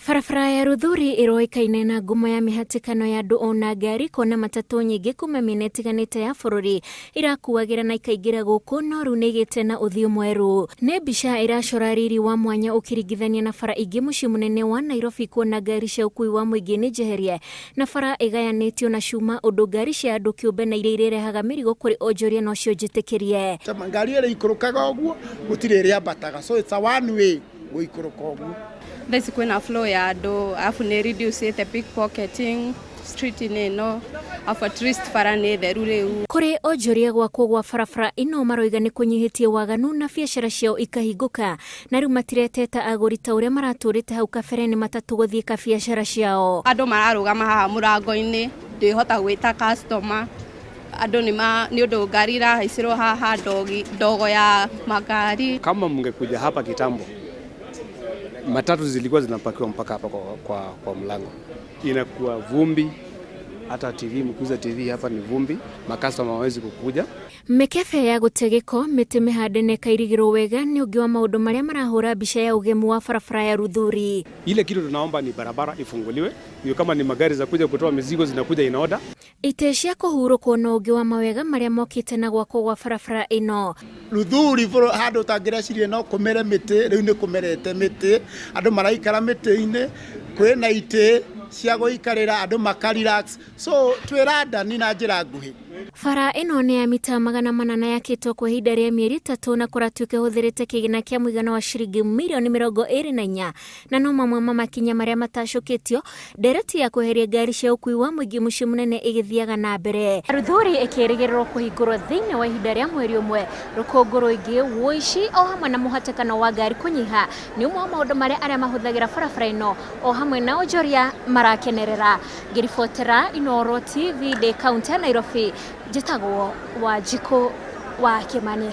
Barabara ya Ruthuri ĩroĩkaine na ngumo ya mĩhatĩkano ya andũ ona ngari kuona matatũ nyingĩ kuma mĩena ĩtiganĩte ya bũrũri irakuagĩra na ikaingĩra gũkũ no rĩu nĩ ĩgĩte na ũthiũ mwerũ. Nĩ mbica ĩracora riri wa mwanya ũkĩringithania na bara ingĩ mũciĩ mũnene wa Nairobi kuona ngari cia ũkui wa mũingĩ nĩ njeherie na bara ĩgayanĩtio na cuma ũndũ ngari cia andũ kĩũmbe na iria irĩrehaga mĩrigo kũrĩ onjoria nocio njĩtĩkĩrie. Ngari ĩrĩa ikũrũkaga ũguo gũtirĩ ĩrĩa ambataga, so it's a one way gũikũrũka ũguo. Thaa ici kwĩna flow ya andũ arabu nĩ reduce pickpocketing street-inĩ ĩno arabu at least bara nĩ theru rĩu. Kũrĩ onjoria gwakwo gwa barabara ĩno maroiga nĩ kũnyihĩtie waganu na biacara ciao ikahingũka na rĩu matireteta agũri ta ũrĩa maratũrĩte hau kabere nĩ matatũ gũthiĩka biacara ciao. Andũ mararũgama haha mũrango-inĩ ndwĩhota gwĩta customer andũ nĩ ma nĩ ũndũ ngari irahaicĩrwo haha ndogi ndogo ya magari. Kama mngekuja hapa kitambo, matatu zilikuwa zinapakiwa mpaka hapa kwa mlango, inakuwa vumbi. Hata TV, mkiuza TV hapa ni vumbi, makastoma hawezi kukuja. Mĩkebe ya gũte gĩko, mĩtĩ mĩhande na ĩkairigĩrwo wega nĩ ũngĩ wa maũndũ marĩa marahũra mbica ya ũgemu wa barabara ya Ruthuri. Ile kitu tunaomba ni barabara ifunguliwe, hiyo kama ni magari za kuja kutoa mizigo zinakuja in order. Itĩ cia kũhurũkwo no ũngĩ wa mawega marĩa mokĩte na gwakwo gwa barabara ĩno. Ruthuri handũ ũtangĩrecirie no kũmere mĩtĩ, rĩu nĩ kũmerete mĩtĩ, andũ maraikara mĩtĩ-inĩ, kwĩna itĩ cia gũikarĩra andũ maka relax, so twĩra ndani na njĩra nguhĩ. Bara ĩno nĩ ya mita 400 na yakĩtwo kwa ihinda rĩa mĩeri 3 na kũratuĩka ĩhũthĩrĩte kĩgĩna kĩa mũigana wa ciringi mirioni 24 na no mamwe ma makinya marĩa matacũkĩtio ndereti ya kweheria ngari cia ũkui wa mũingĩ mũciĩ mũnene ĩgĩthiaga na mbere. Ruthuri ĩkĩrĩgĩrĩrwo kũhingũrwo thĩinĩ wa ihinda rĩa mweri ũmwe. Rũkũngũ rũingĩ, ũici o hamwe na mũhatĩkano wa ngari kũnyiha nĩ ũmwe wa maũndũ marĩa arĩa mahũthagĩra barabara ĩno o hamwe na onjoria marakenerera. Ngĩribotera Inooro TV ndĩ kaũntĩ ya Nairobi, njĩtagwo Wanjikũ wa Kĩmani.